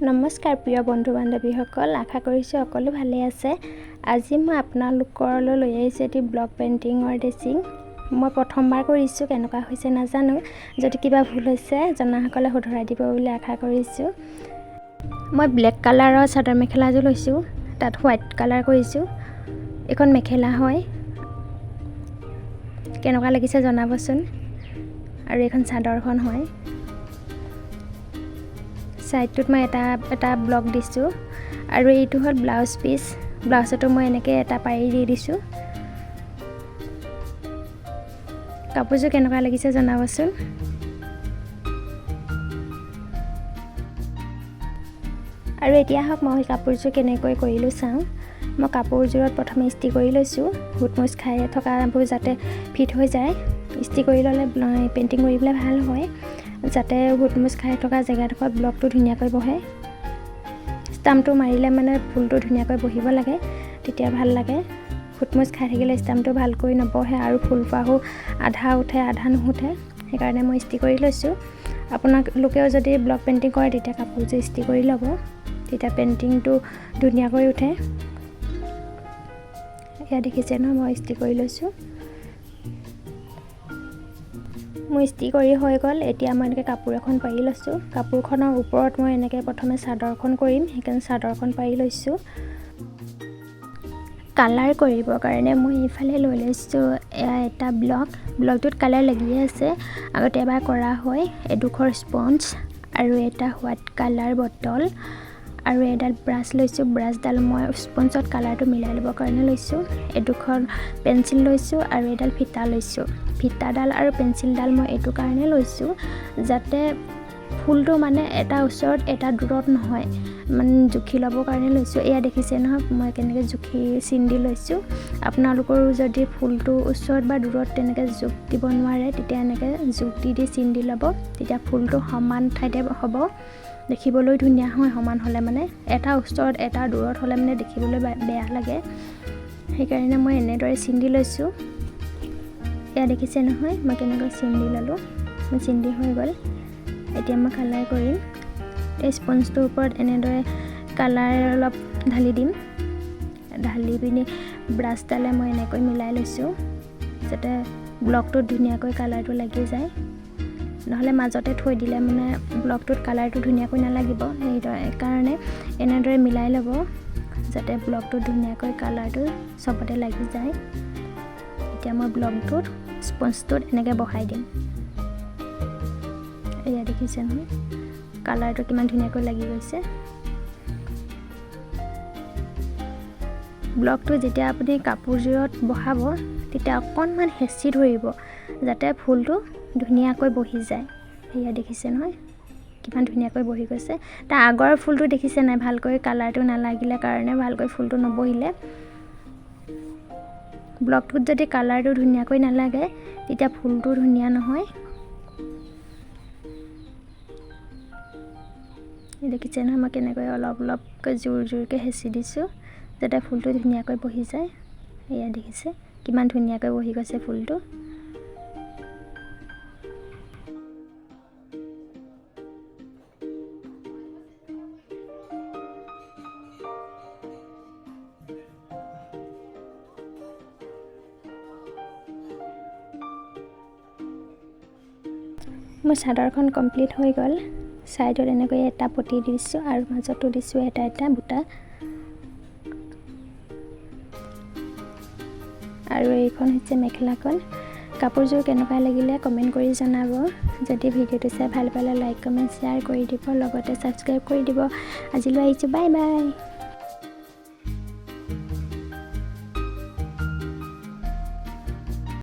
নমস্কাৰ প্ৰিয় বন্ধু বান্ধৱীসকল, আশা কৰিছোঁ সকলো ভালে আছে। আজি মই আপোনালোকলৈ লৈ আহিছোঁ এটি ব্লক পেইণ্টিঙৰ ড্ৰেছিং। মই প্ৰথমবাৰ কৰিছোঁ, কেনেকুৱা হৈছে নাজানো। যদি কিবা ভুল হৈছে জনাসকলে শুধৰাই দিব বুলি আশা কৰিছোঁ। মই ব্লেক কালাৰৰ চাদৰ মেখেলাযোৰ লৈছোঁ, তাত হোৱাইট কালাৰ কৰিছোঁ। এইখন মেখেলা হয়, কেনেকুৱা লাগিছে জনাবচোন। আৰু এইখন চাদৰখন হয়। ছাইডটোত মই এটা এটা ব্লক দিছোঁ। আৰু এইটো হ'ল ব্লাউজ পিচ। ব্লাউজতো মই এনেকৈ এটা পাৰি দি দিছোঁ। কাপোৰযোৰ কেনেকুৱা লাগিছে জনাবচোন। আৰু এতিয়া আহক মই কাপোৰযোৰ কেনেকৈ কৰিলোঁ চাওঁ। মই কাপোৰযোৰত প্ৰথমে ইস্ত্ৰি কৰি লৈছোঁ, হুটমুচ খাই থকাবোৰ যাতে ফিট হৈ যায়। ইস্ত্ৰি কৰি ল'লে পেইণ্টিং কৰিবলৈ ভাল হয়, যাতে হুটমুচ খাই থকা জেগাডোখৰত ব্লকটো ধুনীয়াকৈ বহে। ষ্টাম্পটো মাৰিলে মানে ফুলটো ধুনীয়াকৈ বহিব লাগে, তেতিয়া ভাল লাগে। হুটমুচ খাই থাকিলে ষ্টাম্পটো ভালকৈ নবহে আৰু ফুলপাহো আধা উঠে আধা নুঠে। সেইকাৰণে মই ইস্ত্ৰি কৰি লৈছোঁ। আপোনালোকেও যদি ব্লক পেইণ্টিং কৰে তেতিয়া কাপোৰযোৰ ইস্ত্ৰি কৰি ল'ব, তেতিয়া পেইণ্টিংটো ধুনীয়াকৈ উঠে। এয়া দেখিছে নহয়, মই ইস্ত্ৰি কৰি লৈছোঁ। মোৰ ইস্ত্ৰি কৰি হৈ গ'ল। এতিয়া মই এনেকৈ কাপোৰ এখন পাৰি লৈছোঁ। কাপোৰখনৰ ওপৰত মই এনেকৈ প্ৰথমে চাদৰখন কৰিম, সেইকাৰণে চাদৰখন পাৰি লৈছোঁ। কালাৰ কৰিবৰ কাৰণে মই এইফালে লৈ লৈছোঁ এয়া এটা ব্লক। ব্লকটোত কালাৰ লাগিয়ে আছে, আগতে এবাৰ কৰা হয়। এডোখৰ স্পঞ্জ আৰু এটা হোৱাইট কালাৰ বটল আৰু এডাল ব্ৰাছ লৈছোঁ। ব্ৰাছডাল মই স্পঞ্জত কালাৰটো মিলাই ল'বৰ কাৰণে লৈছোঁ। এডোখৰ পেঞ্চিল লৈছোঁ আৰু এডাল ফিটা লৈছোঁ। ফিটাডাল আৰু পেঞ্চিলডাল মই এইটো কাৰণে লৈছোঁ যাতে ফুলটো মানে এটা ওচৰত এটা দূৰত নহয়, মানে জুখি ল'বৰ কাৰণে লৈছোঁ। এয়া দেখিছে নহয় মই কেনেকৈ জুখি চিন দি লৈছোঁ। আপোনালোকৰো যদি ফুলটো ওচৰত বা দূৰত তেনেকৈ জোখ দিব নোৱাৰে, তেতিয়া এনেকৈ জোখ দি দি চিন দি ল'ব, তেতিয়া ফুলটো সমান ঠাইতে হ'ব, দেখিবলৈ ধুনীয়া হয়। সমান হ'লে মানে এটা ওচৰত এটা দূৰত হ'লে মানে দেখিবলৈ বেয়া লাগে, সেইকাৰণে মই এনেদৰে চিন দি লৈছোঁ। এয়া দেখিছে নহয় মই কেনেকৈ চিন দি ল'লোঁ। মোৰ চিন দি হৈ গ'ল। এতিয়া মই কালাৰ কৰিম। এই স্পঞ্জটোৰ ওপৰত এনেদৰে কালাৰ অলপ ঢালি দিম। ঢালি পিনি ব্ৰাছডালে মই এনেকৈ মিলাই লৈছোঁ যাতে ব্লকটোত ধুনীয়াকৈ কালাৰটো লাগি যায়। নহ'লে মাজতে থৈ দিলে মানে ব্লকটোত কালাৰটো ধুনীয়াকৈ নালাগিব, সেইকাৰণে এনেদৰে মিলাই ল'ব যাতে ব্লকটোত ধুনীয়াকৈ কালাৰটো চবতে লাগি যায়। এতিয়া মই ব্লকটোত স্পঞ্জটোত এনেকৈ বহাই দিম। এয়া দেখিছে নহয় কালাৰটো কিমান ধুনীয়াকৈ লাগি গৈছে। ব্লকটো যেতিয়া আপুনি কাপোৰযোৰত বহাব তেতিয়া অকণমান হেঁচি ধৰিব যাতে ফুলটো ধুনীয়াকৈ বহি যায়। সেয়া দেখিছে নহয় কিমান ধুনীয়াকৈ বহি গৈছে। তাৰ আগৰ ফুলটো দেখিছে নাই, ভালকৈ কালাৰটো নালাগিলে কাৰণে ভালকৈ ফুলটো নবহিলে। ব্লকটোত যদি কালাৰটো ধুনীয়াকৈ নালাগে তেতিয়া ফুলটো ধুনীয়া নহয়। দেখিছে নহয় মই কেনেকৈ অলপ অলপকৈ জোৰ জোৰকৈ হেঁচি দিছোঁ যাতে ফুলটো ধুনীয়াকৈ বহি যায়। এয়া দেখিছে কিমান ধুনীয়াকৈ বহি গৈছে ফুলটো। মোৰ চাদৰখন কমপ্লিট হৈ গ'ল। ছাইডত এনেকৈ এটা পটি দিছোঁ আৰু মাজতো দিছোঁ এটা এটা বুটা। আৰু এইখন হৈছে মেখেলাখন। কাপোৰযোৰ কেনেকুৱা লাগিলে কমেণ্ট কৰি জনাব। যদি ভিডিঅ'টো চাই ভাল পালে লাইক কমেণ্ট শ্বেয়াৰ কৰি দিব, লগতে ছাবস্ক্ৰাইব কৰি দিব। আজিলৈ আহিছোঁ, বাই বাই।